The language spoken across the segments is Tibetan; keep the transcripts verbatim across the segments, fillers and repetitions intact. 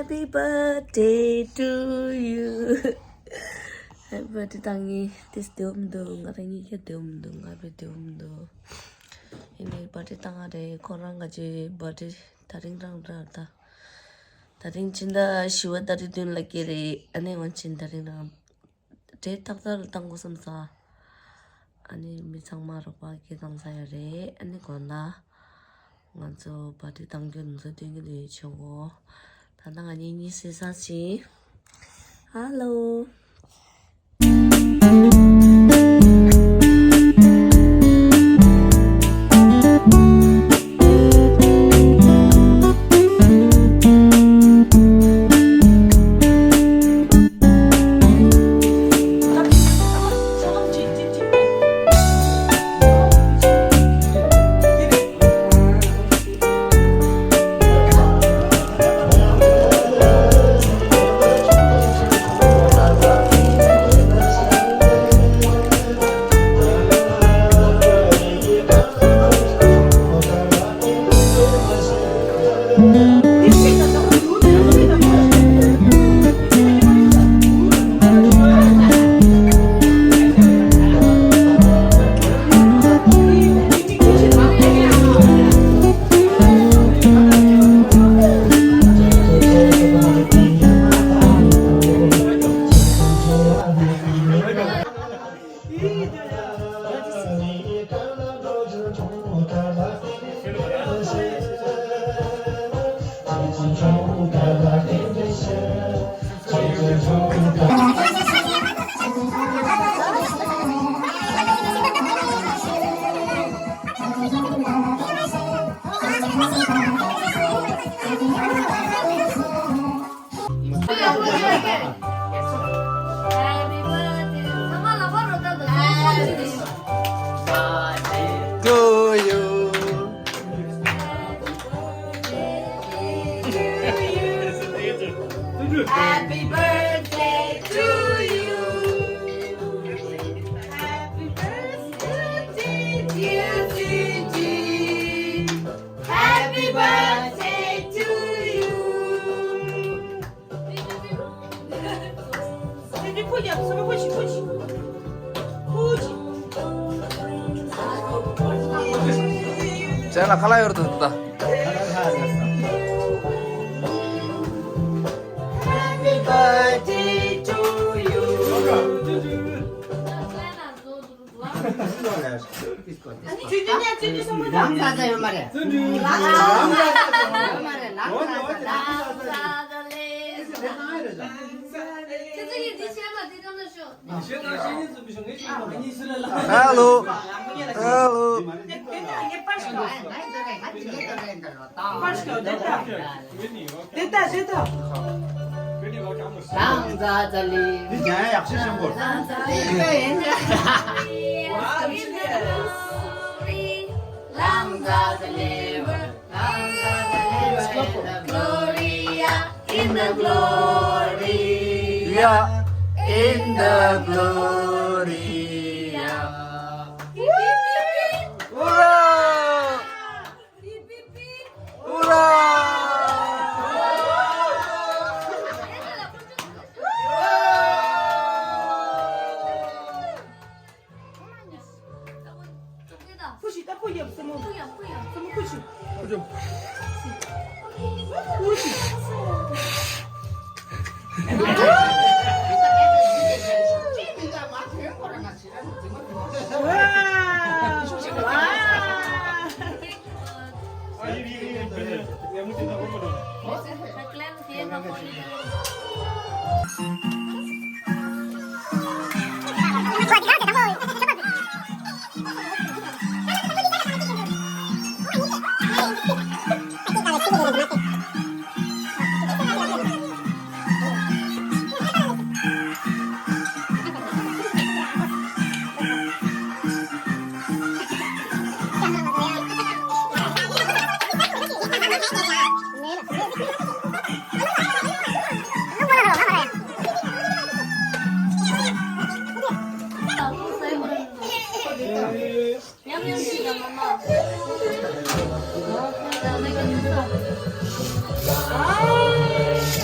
Happy birthday to you. Happy birthday བཏང་ངེས་དེ་སྡོམ་འདུག་ང་རང་ཉིད་ཀྱི་སྡོམ་འདུག་ང་བའི་སྡོམ་འདུག་ཡིན་ནའི་བར་ཐི་ཌེ་བཏང་ང་རེད། ཁོ་རང་ང་ཚོའི་བར་ཐི་ཌེ་ད་རིང་རང་རེད་ད། ད་རིང་ཕྱི་ཟླ་བཞི་པ་ཏ་རིག་བདུན་ལ་སྐྱེས་རེད། ཨ་ནི་ང་ཕྱི་ཟླ་རིང་རང་། འབྲས་ཏག་ཏག་ལ་བཏང་དགོས་བསམ་ས། ཨ་ནི་མི་ཚང་མ་རོགས་པ་སྐད་བཏང་ས་ཡོད་རེད། ཨ་ནི་དགོངས་དག་ང་ཚོ་བར་ཐི་ཌེ་བཏང་རྒྱུ་ང་ཚོ་སྟོན་གྱི་འདུག་ཆོག་གོ། ད་ལྟ་ང་གཉིས་གཉིས་སེ་ས་ཞིག Hello. To you. Happy birthday to you. Happy birthday, dear Gigi. Happy birthday to you. ཅན་ལ་ཁ་ལག་ཡོད་དུ་ད། Happy birthday to you. ལང་ཚ་ཚ་ཡོད་མ་རེད། ལང་ཚ་ཚ་ཡོད་མ་རེད། ལང་ཚ་ཚ། Hello. Hello. དེ་ལྟ་ཞེ་ད། ལང་ཚ་ཚ་ལི། འདི་ཉན་ཡག་ཤོས་ཤེས་གོ། ལང་ཚ་ཚ་ལི། ལང་ཚ་ཚ་ལི། Gloria in the Gloria. Yeah, in the Gloria. Hurrah! Hurrah!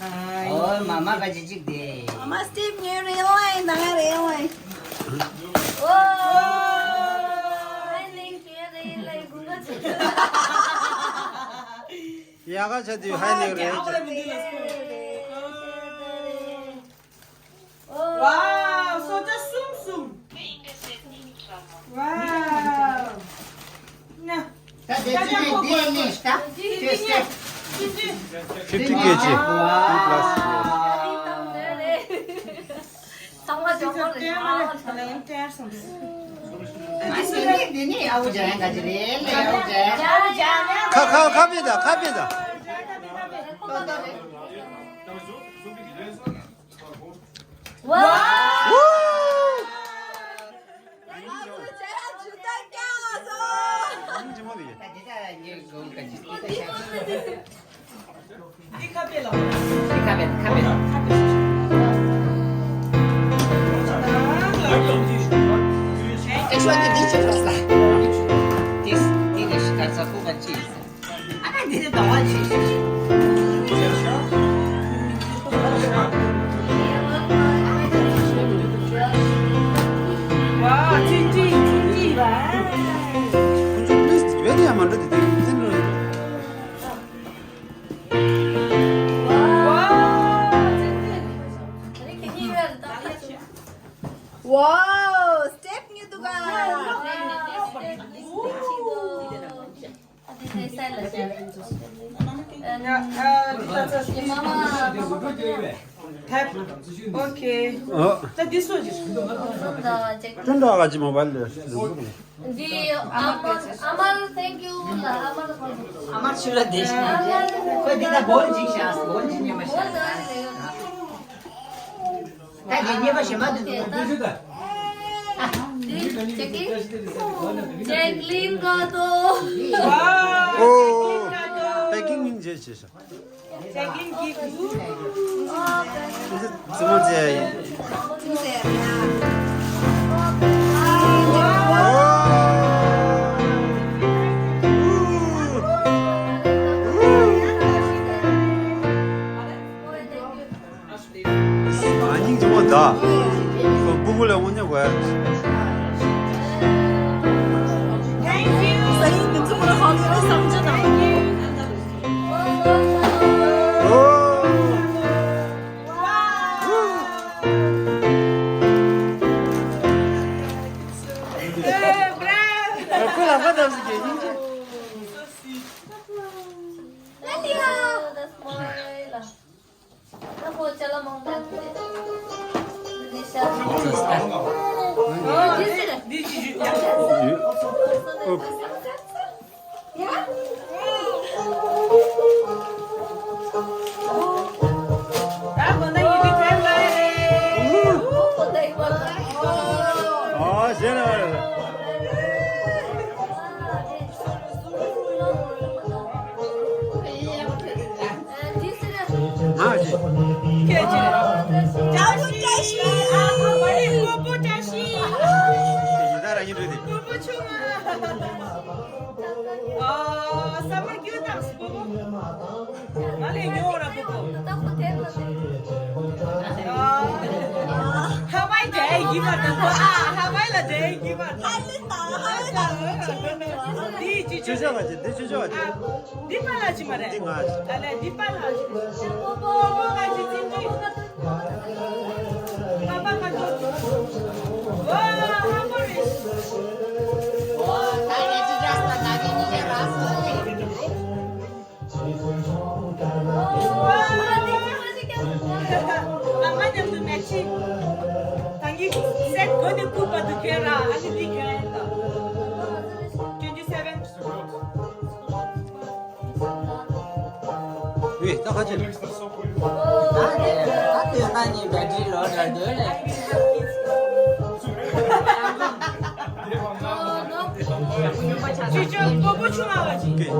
ཨོ་མ་མ་ག་ཅི་ཅིག་དེ། མ་མ་སྟིབ་ཉེ་རེ་ལའི་ན་རེ་ལའི། ཨོ། ཨ་ནི་ཁྱེད་རེ་ལའི་གུང་ག་ཚེ། ཡ་ག་ཆ་དུས་ཧའི་ནེ་རེ། ཝའོ། སོ་ཇ་གསུམ་གསུམ། ཝའོ། ན། ད་དེ་ཚོ་དེ་དེ་ནས་ད་དེ་སྟེ། ཕིབ་ཊི་ཀེ་ཇི། ཝའོ། ཚང་མ་ཇོ་མོ་རེད། ཨ་དེ་ནས་དེ་ནས་ཨ་བོ་ཇ་ཡང་ག་ཅི་རེད་ལེ། ཨ་བོ་ཇ་ཡང་། ཁ་ཁ་ཁ་པེ་ད་ཁ་པེ་ད། ཝའོ། ཨ་ན་འདི་ནི་གདོང་བ་ཆེ་ཤོས། Wow, step new to go. Okay. ཨོ། ད་འདི་སོ་ཅིག་ཀྲུང་གོ་ག་ཅི་མོ་བལ་ལས། འདི་ཨ་མར། ཨ་མར། Thank you ལ། ཨ་མར། ཨ་མར་ཆུ་ལ་བསྡད་ཤག་ཁོས་འདི་ད་སྦོལ་ཅིག་བཞག་སྦོལ་ཅིག་ཉོས་མ་བཞག་ད་དེ་ཉེས་པ་གཞན་པ་འདུག་འདི་ཅེག་ལིན་ག་དོ། ཨོ། པེ་ཀིང་ཡིན་རྗེས་བྱས་ཤག་ཅེག་ལིན་གྱི་གུ། ཙི་མོ་ཙེ་ཡིན། ཨོ། ཨ་སྙིང་རྗེ་མོ་ད། ཁོ་སྤུ་གུ་ལ་དངོས་གནས་དགོས། Thank you. ཁོ་ལ་ཁ་བཏབ་ཟིག་གི་སྙིང་རྗེ། ང་ལས་ཉོ་ར་པོ་པོ། ཧ་ཝའི་འདྲ་ཡི་མ་དང་པོ། ཨ། ཧ་ཝའི་ལ་འདྲ་ཡི་མ་དང་། ཧ་ཝའི་དང་ཧ་ཝའི་དང་། འདི་ཅི་ཅི། ཅོ་ཅོ་བ་ཅི། འདི་ཅོ་ཅོ་བ་ཅི། ཨ། འདི་པཱ་ལགས་ཅི་མ་རེད། འདི་ང་ཅི། ཨ་ལས་འདི་པཱ་ལགས་ཅི། པོ་པོ་པོ་ང་ཅི་ཅི་ཅི། པ་པ་ང་ཅི། ཝ། ཧ་ཧོ་རེད། ད་ཡ་ཅི་ར་ས་ན་གི་ནི་ཡ་ར་ས། ཨ་མ་མཉམ་དུ་མེ་ཆི། ད་ངི་སེ་གོ་ནི་ཀུ་པ་དུ་ཁེ་ར། ཨ་ནི་འདི་ཁེ་ར་ད། Twenty seven. ཝེ། ད་ཁ་ཅིག་ད་དེ་ད་དེ་ང་ནི་བེ་ཏྲི་ལོ་དྲག་འདོད་ལེ། ཅི་ཅོ་པོ་པོ་ཆུང་མ་བ་ཅི། ཨ།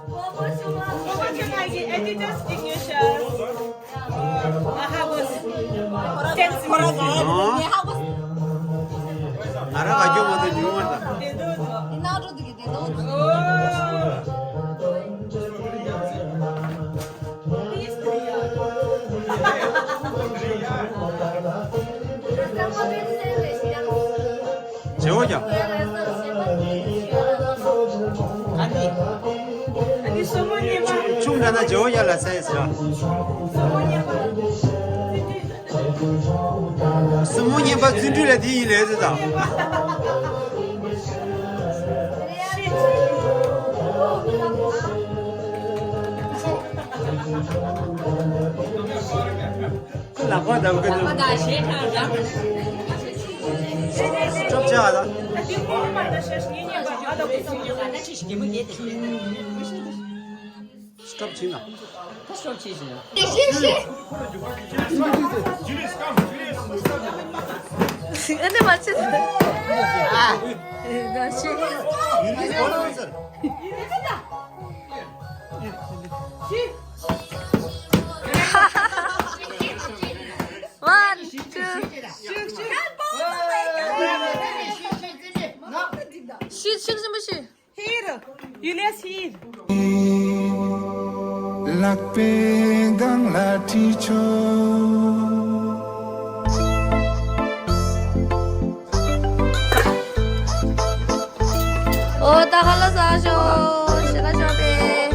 པོ་པོ་ཆུང་མ་གི་ཨེ་ཌི་ཌཱས་ཅིག་ཉོས་ཤག་ཨ་ཧ་གོ་སི། ཁོ་རང་ཁོ་རང་ང་ཡ་ནི་ཧ་གོ་སི། ང་རང་ག་རྒྱུ་མ་གཏོགས་ཉུང་བ་དང་། དེ་དོ་དོ། ཨི་ན་རོ་དུ་གི་དེ་དོ་དོ། བྱེད་འོ་ཀྱང་། ཨ་ནི། ཨ་ནི་སོ་མོ་ཉེ་མ། ཆུང་དྲགས་ན་བྱེད་འོ་ཀྱང་ལ་སའི་ཟེར། སོ་མོ་ཉེ་མ། སྲིན་མོ་བརྙན་པ་བརྩོན་འགྲུས་ལ་དེ་ཡིན་ལས་དེ་དང་། ལག་པ་འདབ་ཀི་འདུག་ལག་པ་དང་ཞེ་དྲག་འདྲ། སྐྲོབ་ཆགས་ལ། སྐྲོབ་ཕྱིན་ལ། ད་སྐྲོབ་ཕྱིན་ཞེས། ཨ་ནི་མ་ཕྱིན། ཨ། ད་ཕྱིན། One, two. Shoot, shoot, shoot, shoot. Here, Julius, here. ལག་པའི་སྒང་ལ་ཁྲིད་ཆོག་ཨོ། ད་ཧ་ལ་ས་ཤོ་ཤི་ལ་ཤོ་པེ།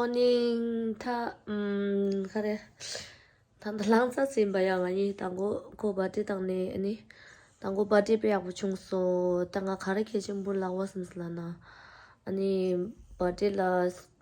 Morning. ད་ཨམ་ག་རེ། ད་ད་ལྷང་ཙ་ཙི་ཡིན་པ་ཡ། ང་གཉིས་དང་པོ་ཁོ་བར་ཐི་ཌེ་བཏང་ནས། ཨ་ནི་དང་པོ་བར་ཐི་ཌེ་དཔེ་ཡག་པོ་བྱུང་སོང་། ད་ང་ག་རེ་གལ་ཆེན་པོ་ལབ་པ་བསམ་སོང་ལབ་ན། ཨ་ནི་བར་ཐི་ཌེ་ལ་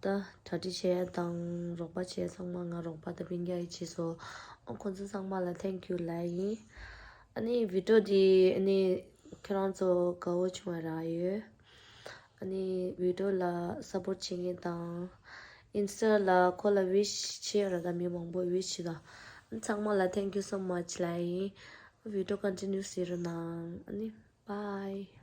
ད་གྲ་སྒྲིག་བྱས་དང་རོགས་པ་བྱས་ཚང་མ། ང་རོགས་པ་དང་སྤུན་ཀྱག་གིས་བྱས་སོང་། ཨ་ཁོང་ཚོ་ཚང་མ་ལ་thank you ལབ་ཡིན། ཨ་ནི་བི་ཌི་ཡོ་འདི་ཨ་ནི་ཁྱེད་རང་ཚོ་དགའ་བོ་བྱུང་བ་རག་ཡོད། ཨ་ནི་བི་ཌི་ཡོ་ལ་སཔོརྚ་བྱེད་མཁན་དང་། ཨིན་སི་ཊ་ལ་ཁོ་ལ་ཝིཤ་བྱས་ཡོད་ར། ད་མི་མང་པོ་ཝིཤ་བྱས་དང་། ཚང་མ་ལ་thank you so much ལབ་ཡིན། བི་ཌི་ཡོ་ཀོན་ཊི་ནིའུ་བྱེད་རོགས་གནང་། ཨ་ནི་bye.